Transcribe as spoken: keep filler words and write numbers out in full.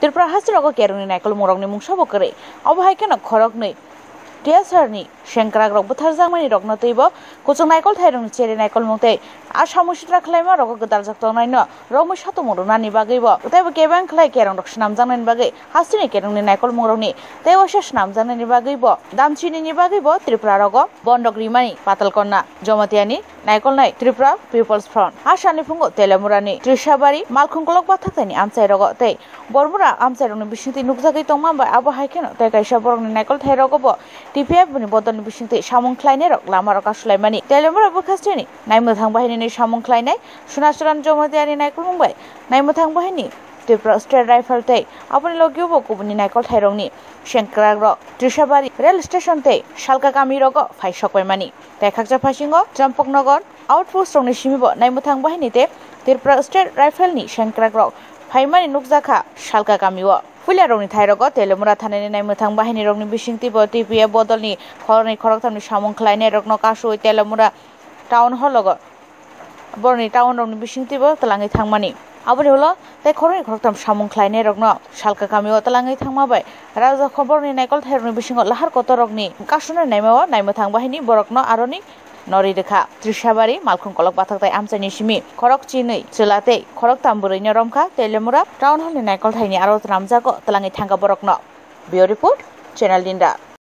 Tripura haste rogo kerongni naikolmungrokni mungsabo kwrwi. Obo hai kheno khoroknwi T S R ni sengkrakrok bwtharjakmani rokno teibo kuchuk naikolthairokni cheri naikolmung tei a samung sitra khlaima rogo gwdaljak tongnaino romwi satumung rwnani bagwibo teibo kebeng khlai kerongrok swnamjaknani bagwi hasteni kerongni naikolmungrokni tei waisa swnamjaknani bagwibo damchinini bagwibo Tripura rogo bondok rimani Patalkonna Jomatiani naikolnai Tripura People's Front. A salni phungo Telemurani Trishabari Malkhung kolok bathaktaini amchai rogo tei Bormura amchairokni bisingtwi nukjagwi tongma bai abo hai kheno tei kaisa borokni naikolthai rogo bo T P F ni bodolni bisingtwi samung khlainairok lamarok kasulaimani. Telemura bwkhasteni naimwthang bahinini samung khlainai Sunacharan Jomatiani naikolmung bai naimwthang bahini Tripura State Rifle tei aboni logio bo kubuni naikolthairokni sengkrakrok Trishabari Rail Station tei Salka kami rogo phai sokpaimani. Tei khakcha phasingo Champaknagar outpost rokni simi bo naimwthang bahini tei Tripura State Rifle ni sengkrakrok phaimani nukjakha Salka kamio. Puila rokni thairogo Telemura thanani naimwthang bahini rokni bisingtwi bo T P F bodolni khoroknwi khoroktham ni samung khlainai rokno kasui Telemura town hall o borni town rokni bisingtwi bo twlangwi thangmani. Aboni ulo tei khoroknwi khoroktham samung khlainai rokno Salka kamio twlangwi thangma bai Raja Khobor ni naikolthai rokni bisingo lahar kotor rokni kasuna naima o naimwthang bahini borokno aroni nori rwkha. Trishabari Malkhung kolok bathaktai amchaini simi khorok chinwi chwla tei khorok tam bwrwino romkha Telemura town hall ni naikolthaini aro twnamjago twlangwi thangkha borokno. Bureau report, Channel Ninda.